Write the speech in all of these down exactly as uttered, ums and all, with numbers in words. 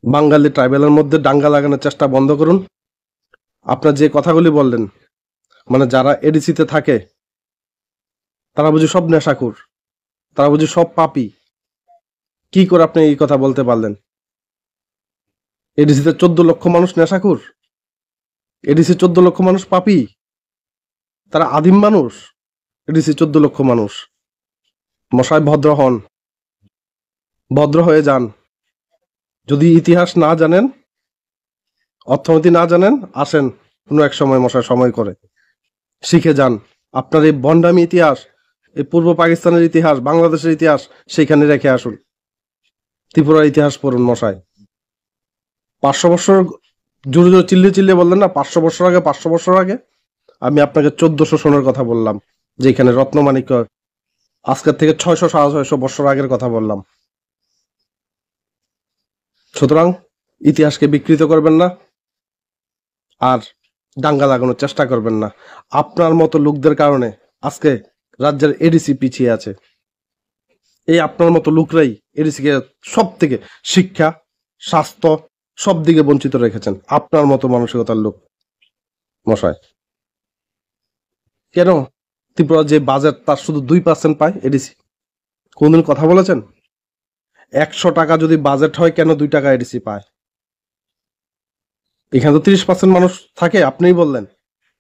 বাঙালি ট্রাইবালের মধ্যে দাঙ্গা লাগানোর চেষ্টা বন্ধ করুন। আপনার যে কথাগুলি বললেন, মানে, যারা এডিসিতে থাকে, তারা বুঝি সব নেশাখোর, তারা বুঝি সব পাপী। কি করে আপনি এই কথা বলতে পারলেন? এডিসিতে চোদ্দ লক্ষ মানুষ নেশাখোর, এডিসি চোদ্দ লক্ষ মানুষ পাপী, তারা আদিম মানুষ। এডিসি চোদ্দ লক্ষ মানুষ। মশাই, ভদ্র হন, ভদ্র হয়ে যান। যদি ইতিহাস না জানেন, অর্থনীতি না জানেন, আসেন কোনো এক সময়, মশাই, সময় করে শিখে যান। আপনার এই ভণ্ডামি ইতিহাস, এই পূর্ব পাকিস্তানের ইতিহাস, বাংলাদেশের ইতিহাস, সেইখানে রেখে আসুন। ত্রিপুরার ইতিহাস পড়ুন, মশাই। পাঁচশো বছর, জোরে জোরে চিল্লিয়ে চিল্লিয়ে বললেন না, পাঁচশো বছর আগে, পাঁচশো বছর আগে। আমি আপনাকে চোদ্দশো সনের কথা বললাম, যেখানে রত্নমাণিক্য, আজকের থেকে ছয়শো, সাড়ে ছয়শো বছর আগের কথা বললাম। সুতরাং ইতিহাসকে বিকৃত করবেন না, আর দাঙ্গা লাগানোর চেষ্টা করবেন না। আপনার মতো লোকদের কারণে আজকে রাজ্যের এডিসি পিছিয়ে আছে। এই আপনার মতো লোকরাই এডিসি কে সব থেকে শিক্ষা, স্বাস্থ্য, সব দিকে বঞ্চিত রেখেছেন, আপনার মতো মানসিকতার লোক, মশাই। কেন ত্রিপুরা যে বাজেট, তার শুধু দুই পার্সেন্ট পায় এডিসি? কোনদিন কথা বলেছেন? একশো টাকা যদি বাজেট হয়, কেন দুই টাকা এডিসি পায়? এখানে তো তিরিশ পার্সেন্ট মানুষ থাকে, আপনিই বললেন,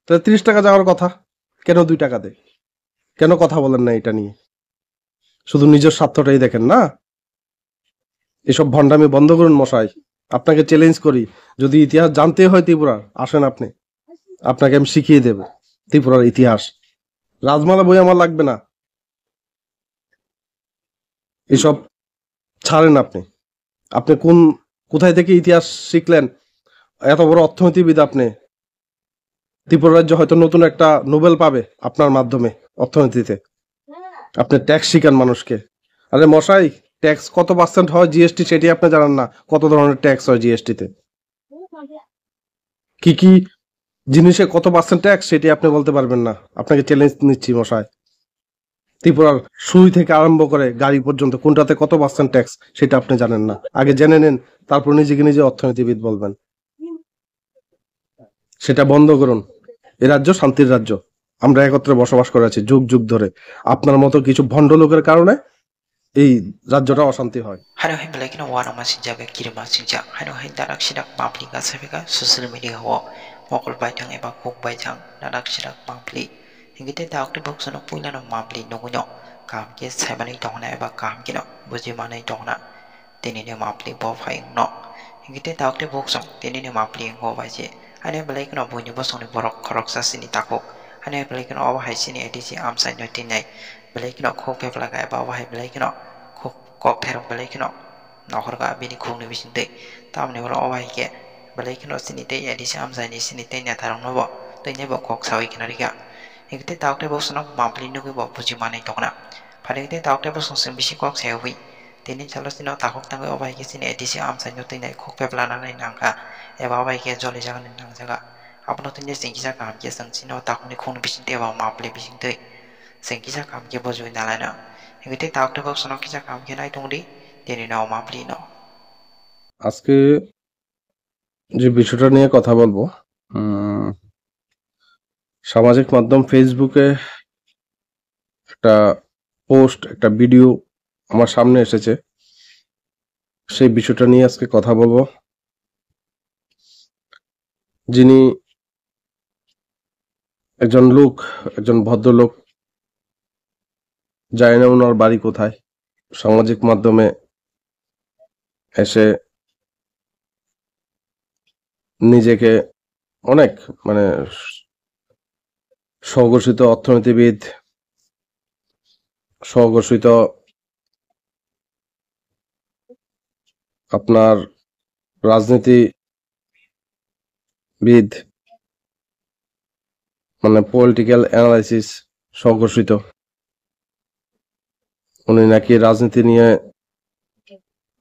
তাহলে তিরিশ টাকা যাওয়ার কথা, কেন দুই টাকা দেয়? কেন কথা বলেন না এটা নিয়ে? শুধু নিজের স্বার্থটাই দেখেন না। এসব ভণ্ডামি বন্ধ করুন, মশাই। আপনাকে চ্যালেঞ্জ করি, যদি ইতিহাস জানতে হয় ত্রিপুরার, আসেন আপনি, আপনাকে আমি শিখিয়ে দেব ত্রিপুরার ইতিহাস। রাজমালা বই আমার লাগবে না, এসব ছাড়েন আপনি। আপনি কোন, কোথায় থেকে ইতিহাস শিখলেন? এত বড় অর্থনীতিবিদ আপনি, ত্রিপুরা রাজ্য হয়তো নতুন একটা নোবেল পাবে আপনার মাধ্যমে অর্থনীতিতে। আপনি ট্যাক্স শিখান মানুষকে। আরে মশাই, ট্যাক্স কত পার্সেন্ট হয় জিএসটি, সেটি আপনি জানেন না, কত ধরনের ট্যাক্স হয় জিএসটিতে, কি কি জিনিসে কত পার্সেন্ট ট্যাক্স, সেটি আপনি বলতে পারবেন না। আপনাকে চ্যালেঞ্জ নিচ্ছি, মশাই। ত্রিপুরার সুই থেকে আরম্ভ করে গাড়ি পর্যন্ত কোনটাতে কত পার্সেন্ট ট্যাক্স, সেটা আপনি জানেন না। আগে জেনে নেন, তারপর নিজেকে নিজে অর্থনীতিবিদ বলবেন। সেটা বন্ধ করুন। এ রাজ্য শান্তির রাজ্য, আমরা একত্রে বসবাস করে আছি যুগ যুগ ধরে। আপনার মতো কিছু ভণ্ড লোকের কারণে এই রাজ্যটা অশান্তি হয়। Hano hai belai kheno uanama sinjak, kirima sinjak. Hano hai darak sidak public asabika social media o mokol baithang eba kok baithang darak sidak public. Hingke tei darak tei boksono puilano public nugwino kaham khe saimanwi tongna eba kaham kheno bujimanwi tongna. Tini ni mapli bo phai wngno. Hingke tei tabuk tei bukchung tini ni mapli wngkha o bai se. Haino belai kheno buini bosongni borok khoroksa chini takhuk. Haino belai kheno obo hai chini A D C amchaino tinai. Belai kheno khuk pepla kha eba obo hai belai kheno khuk kok therok belai kheno nokhorkha bini khukni bisingtwi. Tamoni oro obo hai khe belai kheno chini tei A D C amchaini chini tei netarokno bo tini bo kok saui kheno rikha. Hingke tei tabuk tei bukchungno mapli nugwi bo buji manwi tongna. Phaikhe tei tabuk tei bukchung chwng bisi kok sai wi. Tini salo chini o takhuk tangwi obo hai khe chini A D C amchaino twi nai khuk pepla nanai nangkha, eba obo hai khe joli jagani nangjaga. Abono tini chwng kisa kaham khe chwng chini o takhukni khukni bisingtwi eba mapli bisingtwi chwng kisa kaham khe bujui nalaina. Hingke tei tabuk tei bukchungno kisa kaham khe nai tongdi, tini no mapli no. আজকে যে বিষয়টা নিয়ে কথা বলবো, উম, সামাজিক মাধ্যম Facebook-এ একটা পোস্ট, একটা ভিডিও আমার সামনে এসেছে। সেই বিষয়টা নিয়ে আজকে কথা বলবো। যিনি একজন লোক, একজন ভদ্রলোক, জানি না ওনার বাড়ি কোথায়, সামাজিক মাধ্যমে এসে নিজেকে অনেক, মানে, স্বঘোষিত অর্থনীতিবিদ, স্বঘোষিত আপনার রাজনীতিবিদ, মানে, পলিটিক্যাল অ্যানালাইসিস স্বঘোষিত। উনি নাকি রাজনীতি নিয়ে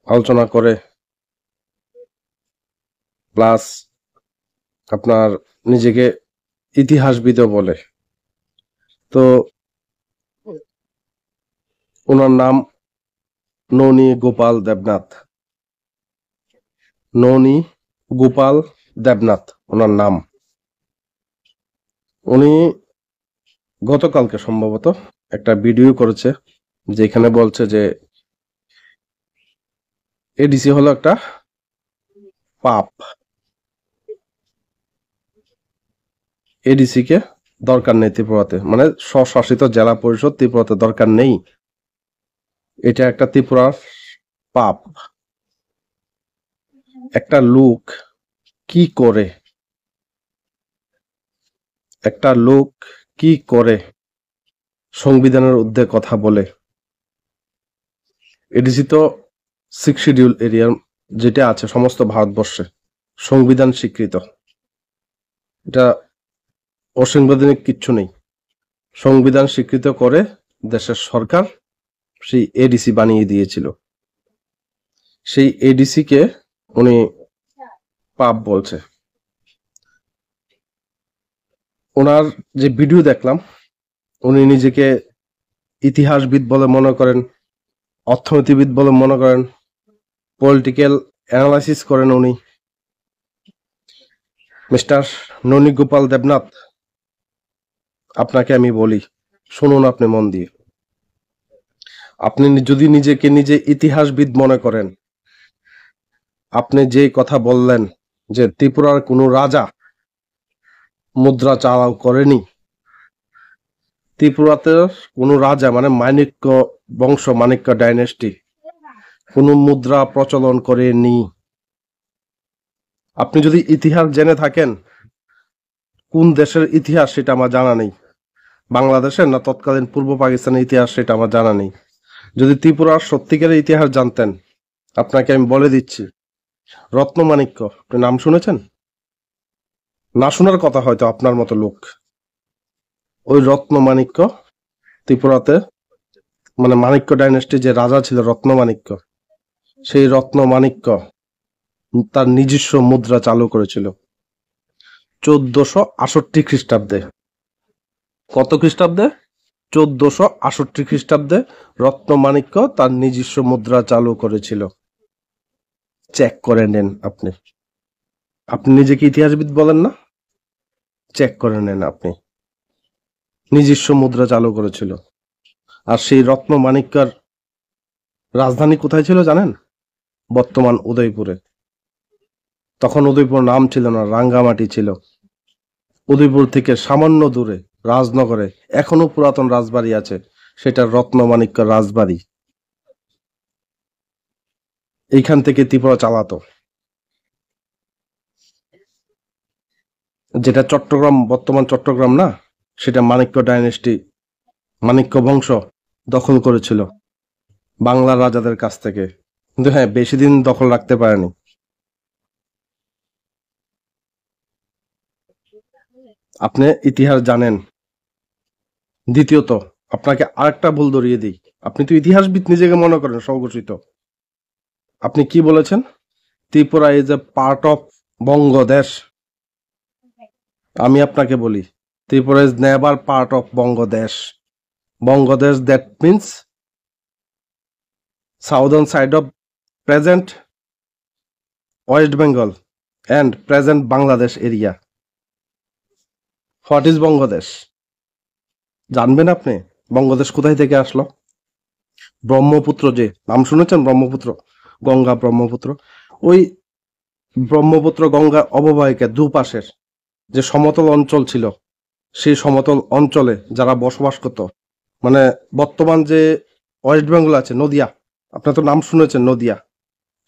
আলোচনা করে, প্লাস আপনার নিজেকে ইতিহাসবিদও বলে। তো ওনার নাম ননী গোপাল দেবনাথ। ননী গোপাল দেবনাথ ওনার নাম। উনি গতকালকে সম্ভবত একটা ভিডিও করেছে, যেখানে বলছে যে এডিসি হলো একটা পাপ। এডিসি কে দরকার নেই ত্রিপুরাতে, মানে স্বশাসিত জেলা পরিষদ ত্রিপুরাতে দরকার নেই। এটা একটা ত্রিপুরার পাপ। একটা লোক কি করে, একটা লোক কি করে সংবিধানের ঊর্ধ্বে কথা বলে? এডিসি তো সিক্স শিডিউল এরিয়ার যেটা আছে সমস্ত ভারতবর্ষে সংবিধান স্বীকৃত, এটা অসাংবিধানিক কিচ্ছু নেই। সংবিধান স্বীকৃত করে দেশের সরকার সেই এডিসি বানিয়ে দিয়েছিল। সেই এডিসি কে উনি পাপ বলছে। ওনার যে ভিডিও দেখলাম, উনি নিজেকে ইতিহাসবিদ বলে মনে করেন, অর্থনীতিবিদ বলে মনে করেন, পলিটিক্যাল অ্যানালাইসিস করেন উনি। মিস্টার ননী গোপাল দেবনাথ, আপনাকে আমি বলি, শুনুন আপনি মন দিয়ে। আপনি নি-, যদি নিজেকে নিজে ইতিহাসবিদ মনে করেন, আপনি যে কথা বললেন যে ত্রিপুরার কোনো রাজা মুদ্রা চালু করেনি, ত্রিপুরাতে কোনো রাজা, মানে মাণিক্য বংশ, মাণিক্য ডাইনেস্টি কোনো মুদ্রা প্রচলন করেনি। আপনি যদি ইতিহাস জেনে থাকেন, কোন দেশের ইতিহাস সেটা আমার জানা নেই, বাংলাদেশের না তৎকালীন পূর্ব পাকিস্তানের ইতিহাস সেটা আমার জানা নেই। যদি ত্রিপুরার সত্যিকারের ইতিহাস জানতেন, আপনাকে আমি বলে দিচ্ছি, রত্নমাণিক্য, আপনি নাম শুনেছেন? না শোনার কথা হয়তো আপনার মতো লোক। ওই রত্নমাণিক্য ত্রিপুরাতে, মানে মাণিক্য ডাইনেস্টি যে রাজা ছিল রত্নমাণিক্য, সেই রত্নমাণিক্য তার নিজস্ব মুদ্রা চালু করেছিল চোদ্দশো আটষট্টি খ্রিস্টাব্দে। কত খ্রিস্টাব্দে? চোদ্দশো আটষট্টি খ্রিস্টাব্দে রত্নমাণিক্য তার নিজস্ব মুদ্রা চালু করেছিল। চেক করে নেন আপনি। আপনি নিজেকে ইতিহাসবিদ বলেন না? চেক করে নেন আপনি। নিজস্ব মুদ্রা চালু করেছিল। আর সেই রত্নমাণিক্যর রাজধানী কোথায় ছিল জানেন? বর্তমান উদয়পুরে। তখন উদয়পুর নাম ছিল না, রাঙ্গামাটি ছিল। উদয়পুর থেকে সামান্য দূরে রাজনগরে এখনো পুরাতন রাজবাড়ি আছে, সেটা রত্নমাণিক্য রাজবাড়ি। এইখান থেকে ত্রিপুরা চালাতো। যেটা চট্টগ্রাম, বর্তমান চট্টগ্রাম না, সেটা মাণিক্য ডাইনেস্টি, মাণিক্য বংশ দখল করেছিল বাংলার রাজাদের কাছ থেকে। কিন্তু হ্যাঁ, বেশি দিন দখল রাখতে পারেনি। আপনি ইতিহাস জানেন। দ্বিতীয়ত, আপনাকে আরেকটা ভুল ধরিয়ে দিই। আপনি তো ইতিহাসবিদ নিজেকে মনে করেন স্বঘোষিত। আপনি কি বলেছেন? Tripura is a part of Bangadesh. আমি আপনাকে বলি, Tripura is never part of Bangadesh. Bangadesh, that means southern side of present West Bengal and present Bangladesh area. What is Bangadesh? জানবেন আপনি বঙ্গদেশ কোথায় থেকে আসলো? ব্রহ্মপুত্র, যে নাম শুনেছেন ব্রহ্মপুত্র, গঙ্গা ব্রহ্মপুত্র, ওই ব্রহ্মপুত্র গঙ্গার অববাহিকা দুপাশের যে সমতল অঞ্চল ছিল, সেই সমতল অঞ্চলে যারা বসবাস করত, মানে বর্তমান যে ওয়েস্ট বেঙ্গল আছে, নদিয়া, আপনারা তো নাম শুনেছেন নদিয়া,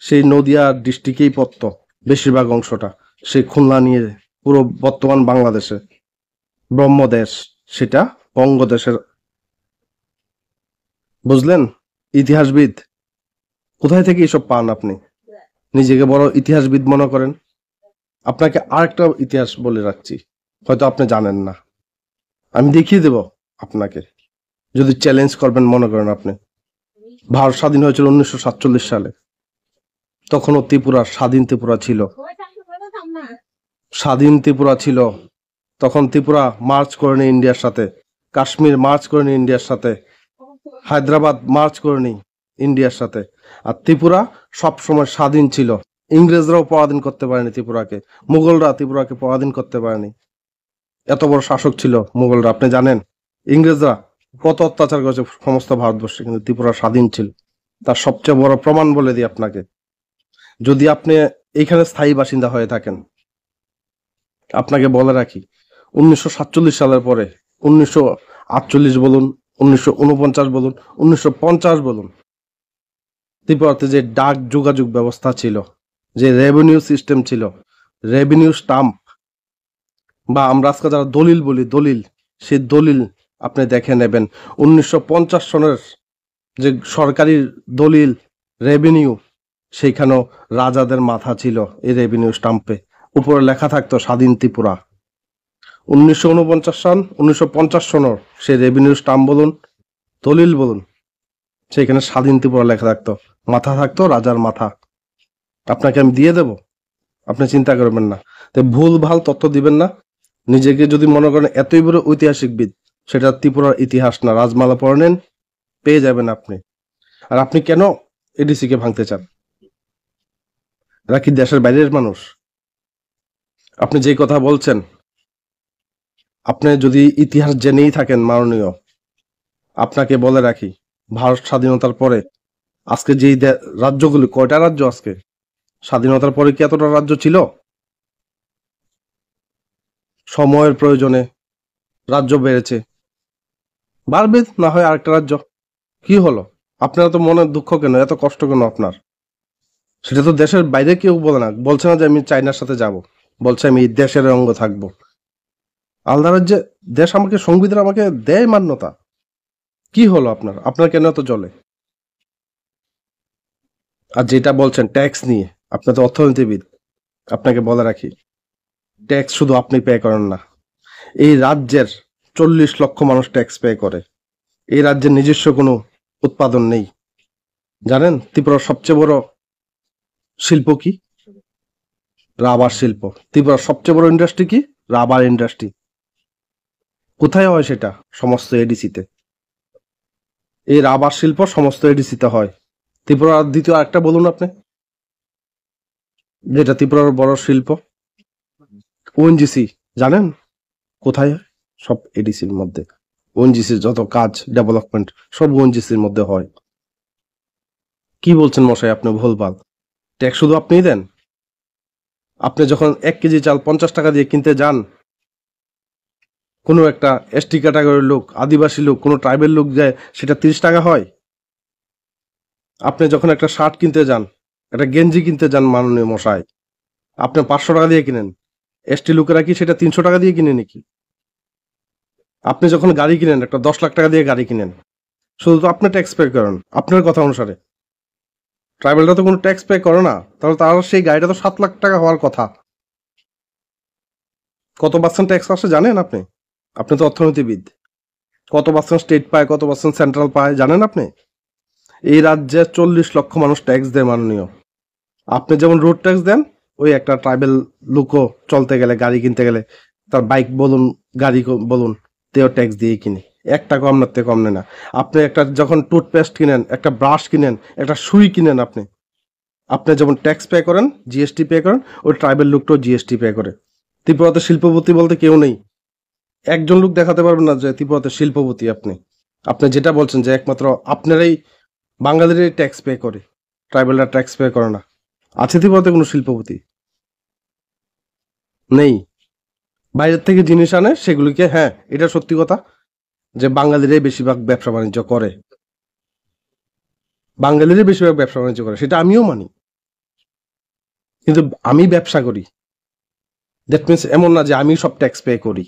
সেই নদিয়া ডিস্ট্রিক্টেই পড়তো বেশিরভাগ অংশটা, সেই খুলনা নিয়ে পুরো বর্তমান বাংলাদেশে ব্রহ্মদেশ, সেটা বঙ্গদেশের। বুঝলেন? ইতিহাসবিদ, কোথায় থেকে এসব পান আপনি? নিজেকে বড় ইতিহাসবিদ মনে করেন। আপনাকে আরেকটা ইতিহাস বলে রাখছি, হয়তো আপনি জানেন না, আমি দেখিয়ে দেব আপনাকে, যদি চ্যালেঞ্জ করবেন মনে করেন আপনি। ভারত স্বাধীন হয়েছিল উনিশশো সাতচল্লিশ সালে, তখনও ত্রিপুরা স্বাধীন ত্রিপুরা ছিল, স্বাধীন ত্রিপুরা ছিল। তখন ত্রিপুরা মার্জ করেনি ইন্ডিয়ার সাথে, কাশ্মীর মার্জ করেনি ইন্ডিয়ার সাথে, হায়দ্রাবাদ মার্জ করেনি ইন্ডিয়ার সাথে। আর ত্রিপুরা সবসময় স্বাধীন ছিল, ইংরেজরাও পরাধীন করতে পারেনি ত্রিপুরাকে, মুঘলরা ত্রিপুরাকে পরাধীন করতে পারেনি। এত বড় শাসক ছিল মুঘলরা, আপনি জানেন? ইংরেজরা কত অত্যাচার করেছে সমস্ত ভারতবর্ষে, কিন্তু ত্রিপুরা স্বাধীন ছিল। তার সবচেয়ে বড় প্রমাণ বলে দিই আপনাকে, যদি আপনি এখানে স্থায়ী বাসিন্দা হয়ে থাকেন, আপনাকে বলে রাখি, উনিশশো সাতচল্লিশ সালের পরে, উনিশশো আটচল্লিশ বলুন, উনিশশো ঊনপঞ্চাশ বলুন, উনিশশো পঞ্চাশ বলুন, ত্রিপুরাতে যে ডাক যোগাযোগ ব্যবস্থা ছিল, যে রেভিনিউ সিস্টেম ছিল, রেভিনিউ স্টাম্প, বা আমরা আজকে যারা দলিল বলি, দলিল, সেই দলিল আপনি দেখে নেবেন। উনিশশো পঞ্চাশ সনের যে সরকারি দলিল, রেভিনিউ, সেইখানেও রাজাদের মাথা ছিল এই রেভিনিউ স্টাম্পে। উপরে লেখা থাকতো স্বাধীন ত্রিপুরা। উনিশশো ঊনপঞ্চাশ সন, উনিশশো পঞ্চাশ সনর সেই রেভিনিউ স্টাম্প বলুন, দলিল বলুন, সেইখানে স্বাধীন ত্রিপুরা লেখা থাকতো, মাথা থাকতো রাজার মাথা। আপনাকে আমি দিয়ে দেব, আপনি চিন্তা করবেন না। তো ভুল ভাল তথ্য দিবেন না। নিজেকে যদি মনে করেন এতই বড় ঐতিহাসিকবিদ, সেটা ত্রিপুরার ইতিহাস না, রাজমালা পড়ে নেন, পেয়ে যাবেন আপনি। আর আপনি কেন এডিসি কে ভাঙতে চান? এরা কি দেশের বাইরের মানুষ? আপনি যে কথা বলছেন, আপনি যদি ইতিহাস জেনেই থাকেন মাননীয়, আপনাকে বলে রাখি, ভারত স্বাধীনতার পরে আজকে যেই দে-, রাজ্যগুলি, কয়টা রাজ্য আজকে? স্বাধীনতার পরে কি এতটা রাজ্য ছিল? সময়ের প্রয়োজনে রাজ্য বেড়েছে, বাড়বে না হয় আরেকটা রাজ্য। কি হলো? আপনার তো মনে দুঃখ কেন, এত কষ্ট কেন আপনার? সেটা তো দেশের বাইরে কেউ বলে না, বলছে না যে আমি চায়নার সাথে যাব, বলছে আমি এই দেশের অঙ্গ থাকবো। আলাদা রাজ্যে দেশ আমাকে, সংবিধান আমাকে দেয় মান্যতা। কি হলো আপনার? আপনার কেন এত জ্বলে? আর যেটা বলছেন ট্যাক্স নিয়ে, আপনি তো অর্থনীতিবিদ, আপনাকে বলে রাখি, ট্যাক্স শুধু আপনি পে করেন না, এই রাজ্যের চল্লিশ লক্ষ মানুষ ট্যাক্স পে করে। এই রাজ্যের নিজস্ব কোনো উৎপাদন নেই। জানেন ত্রিপুরার সবচেয়ে বড় শিল্প কি? রাবার শিল্প। ত্রিপুরার সবচেয়ে বড় ইন্ডাস্ট্রি কি? Rubber industry. কোথায় হয় সেটা? সমস্ত এডিসিতে। এই রাবার শিল্প সমস্ত এডিসিতে হয়। ত্রিপুরার দ্বিতীয় আরেকটা বলুন আপনি, যেটা ত্রিপুরার বড় শিল্প, ওএনজিসি, জানেন কোথায় হয়? সব এডিসির মধ্যে। ওএনজিসির যত কাজ, ডেভেলপমেন্ট, সব ওএনজিসির মধ্যে হয়। কি বলছেন মশাই আপনি ভুলভাল? ট্যাক্স শুধু আপনিই দেন? আপনি যখন এক কেজি চাল পঞ্চাশ টাকা দিয়ে কিনতে যান, কোনো একটা এসটি ক্যাটাগরির লোক, আদিবাসী লোক, কোনো ট্রাইবেল লোক যায়, সেটা তিরিশ টাকা হয়? আপনি যখন একটা শার্ট কিনতে যান, একটা গেঞ্জি কিনতে যান মাননীয় মশাই, আপনি পাঁচশো টাকা দিয়ে কিনেন, এসটি লোকেরা কি সেটা তিনশো টাকা দিয়ে কিনে নাকি? আপনি যখন গাড়ি কিনেন, একটা দশ লাখ টাকা দিয়ে গাড়ি কিনেন, শুধু তো আপনি ট্যাক্স পে করেন আপনার কথা অনুসারে। ট্রাইবেলরা তো কোনো ট্যাক্স পে করে না, তাহলে তার সেই গাড়িটা তো সাত লাখ টাকা হওয়ার কথা। কত পার্সেন্ট ট্যাক্স আসে জানেন আপনি? আপনি তো অর্থনীতিবিদ। কত পার্সেন্ট স্টেট পায়, কত পার্সেন্ট সেন্ট্রাল পায় জানেন আপনি? এই রাজ্যে চল্লিশ লক্ষ মানুষ ট্যাক্স দেয় মাননীয়। আপনি যেমন রোড ট্যাক্স দেন, ওই একটা ট্রাইবেল লোকও চলতে গেলে, গাড়ি কিনতে গেলে, তার বাইক বলুন, গাড়ি ক-, বলুন, তেও ট্যাক্স দিয়ে কিনে। একটা কম না, তে কম নেয় না। আপনি একটা যখন টুথপেস্ট কিনেন, একটা ব্রাশ কিনেন, একটা সুই কিনেন, আপনি, আপনি যেমন ট্যাক্স পে করেন, জিএসটি পে করেন, ওই ট্রাইবেল লোকটাও জিএসটি পে করে। ত্রিপুরাতে শিল্পপতি বলতে কেউ নেই। একজন লোক দেখাতে পারবেন না যে ত্রিপুরাতে শিল্পপতি আপনি। আপনি যেটা বলছেন যে একমাত্র আপনারাই, বাঙালিরাই ট্যাক্স পে করে, ট্রাইবেলরা ট্যাক্স পে করে না। আছে ত্রিপুরাতে কোনো শিল্পপতি? নেই। বাইরের থেকে জিনিস আনে, সেগুলিকে, হ্যাঁ, এটা সত্যি কথা যে বাঙালিরাই বেশিরভাগ ব্যবসা বাণিজ্য করে, বাঙালিরাই বেশিরভাগ ব্যবসা বাণিজ্য করে, সেটা আমিও মানি। কিন্তু আমি ব্যবসা করি, দ্যাট মিনস এমন না যে আমি সব ট্যাক্স পে করি।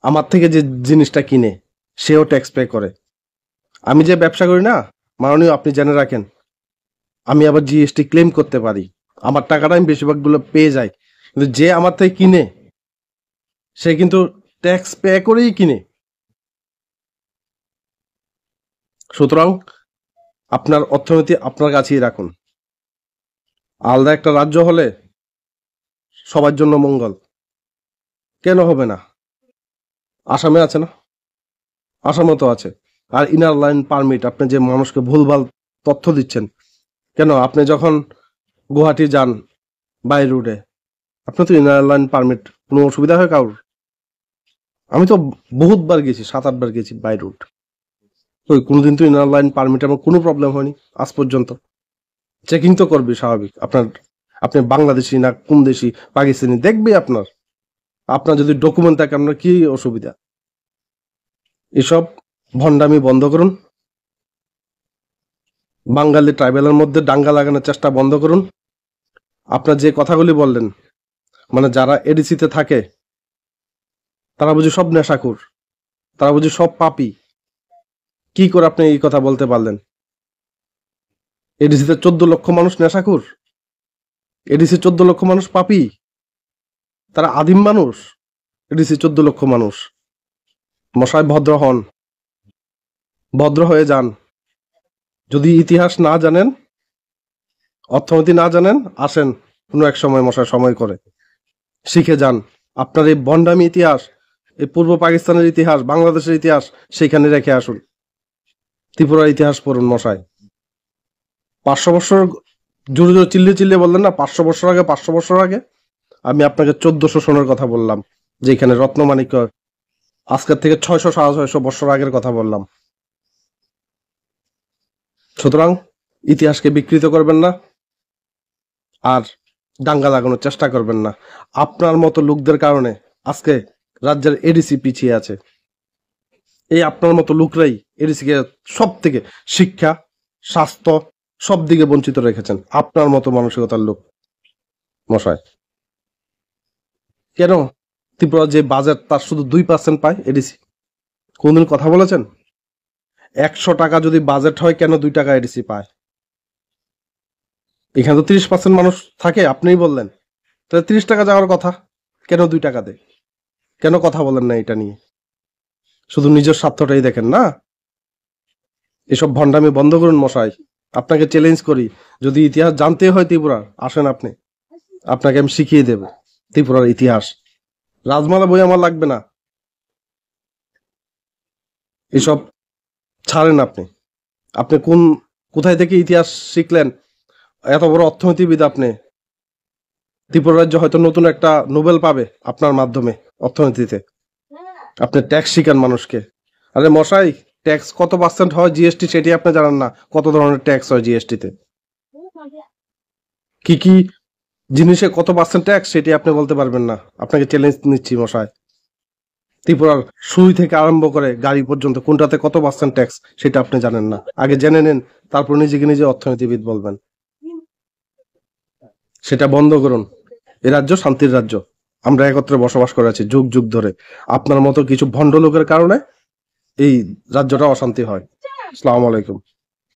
আমার থেকে যে জিনিসটা কিনে, সেও ট্যাক্স পে করে। আমি যে ব্যবসা করি না, মাননীয়, আপনি জেনে রাখেন, আমি আবার জিএসটি ক্লেম করতে পারি। আমার টাকাটা আমি বেশিরভাগগুলো পেয়ে যাই। কিন্তু যে আমার থেকে কিনে, সে কিন্তু ট্যাক্স পে করেই কিনে। সুতরাং আপনার অর্থনীতি আপনার কাছেই রাখুন। আলাদা একটা রাজ্য হলে সবার জন্য মঙ্গল। কেন হবে না? আসামে আছে না? আসামে তো আছে। আর ইনার লাইন পারমিট, আপনি যে মানুষকে ভুলভাল তথ্য দিচ্ছেন, কেন? আপনি যখন গুয়াহাটি যান বাই রোডে, আপনার তো ইনার লাইন পারমিট কোনো অসুবিধা হয় কারোর? আমি তো বহুতবার গেছি, সাত আটবার গেছি বাই রোড। ওই কোনোদিন তো ইনার লাইন পারমিট আমার কোনো প্রবলেম হয়নি আজ পর্যন্ত। চেকিং তো করবে স্বাভাবিক। আপনার, আপনি বাংলাদেশি না কোন দেশি, পাকিস্তানি, দেখবে আপনার। আপনার যদি ডকুমেন্ট থাকে, আপনার কি অসুবিধা? এসব ভণ্ডামি বন্ধ করুন। বাঙালি ট্রাইবালের মধ্যে দাঙ্গা লাগানোর চেষ্টা বন্ধ করুন। আপনার যে কথাগুলি বললেন, মানে, যারা এডিসিতে থাকে, তারা বুঝি সব নেশাখোর, তারা বুঝি সব পাপী। কি করে আপনি এই কথা বলতে পারলেন? এডিসিতে চোদ্দ লক্ষ মানুষ নেশাখোর, এডিসি চোদ্দ লক্ষ মানুষ পাপী, তারা আদিম মানুষ। এডিসি চোদ্দ লক্ষ মানুষ। মশাই, ভদ্র হন, ভদ্র হয়ে যান। যদি ইতিহাস না জানেন, অর্থনীতি না জানেন, আসেন কোনো এক সময়, মশাই, সময় করে শিখে যান। আপনার এই ভণ্ডামি ইতিহাস, এই পূর্ব পাকিস্তানের ইতিহাস, বাংলাদেশের ইতিহাস, সেইখানে রেখে আসুন। ত্রিপুরার ইতিহাস পড়ুন, মশাই। পাঁচশো বছর, জোরে জোরে চিল্লিয়ে চিল্লিয়ে বললেন না, পাঁচশো বছর আগে, পাঁচশো বছর আগে। আমি আপনাকে চোদ্দশো সনের কথা বললাম, যেখানে রত্নমাণিক্য, আজকের থেকে ছয়শো, সাড়ে ছয়শো বছর আগের কথা বললাম। সুতরাং ইতিহাসকে বিকৃত করবেন না, আর দাঙ্গা লাগানোর চেষ্টা করবেন না। আপনার মতো লোকদের কারণে আজকে রাজ্যের এডিসি পিছিয়ে আছে। এই আপনার মতো লোকরাই এডিসিকে সব থেকে শিক্ষা, স্বাস্থ্য, সব দিকে বঞ্চিত রেখেছেন, আপনার মতো মানসিকতার লোক, মশাই। কেন ত্রিপুরা যে বাজেট, তার শুধু দুই পার্সেন্ট পায় এডিসি? কোনদিন কথা বলেছেন? একশো টাকা যদি বাজেট হয়, কেন দুই টাকা এডিসি পায়? এখানে তো তিরিশ পার্সেন্ট মানুষ থাকে, আপনিই বললেন, তাহলে তিরিশ টাকা যাওয়ার কথা, কেন দুই টাকা দেয়? কেন কথা বলেন না এটা নিয়ে? শুধু নিজের স্বার্থটাই দেখেন না। এসব ভণ্ডামি বন্ধ করুন, মশাই। আপনাকে চ্যালেঞ্জ করি, যদি ইতিহাস জানতে হয় ত্রিপুরার, আসেন আপনি, আপনাকে আমি শিখিয়ে দেব ত্রিপুরার ইতিহাস। রাজমালা বই আমার লাগবে না, এসব ছাড়েন আপনি। আপনি কোন, কোথায় থেকে ইতিহাস শিখলেন? এত বড় অর্থনীতিবিদ আপনি। ত্রিপুরা রাজ্য হয়তো নতুন একটা নোবেল পাবে আপনার মাধ্যমে অর্থনীতিতে। আপনি ট্যাক্স শিখান মানুষকে। আরে মশাই, ট্যাক্স কত পার্সেন্ট হয় জিএসটি, সেটি আপনি জানেন না। কত ধরনের ট্যাক্স হয় জিএসটিতে, কি কি জিনিসে কত পার্সেন্ট ট্যাক্স, সেটি আপনি বলতে পারবেন না। আপনাকে চ্যালেঞ্জ নিচ্ছি মশাই। ত্রিপুরার সুই থেকে আরম্ভ করে গাড়ি পর্যন্ত কোনটাতে কত পার্সেন্ট ট্যাক্স, সেটা আপনি জানেন না। আগে জেনে নেন, তারপর নিজেকে নিজে অর্থনীতিবিদ বলবেন। সেটা বন্ধ করুন। এ রাজ্য শান্তির রাজ্য, আমরা একত্রে বসবাস করে আছি যুগ যুগ ধরে। আপনার মতো কিছু ভণ্ড লোকের কারণে এই রাজ্যটা অশান্তি হয়। আসসালামু আলাইকুম।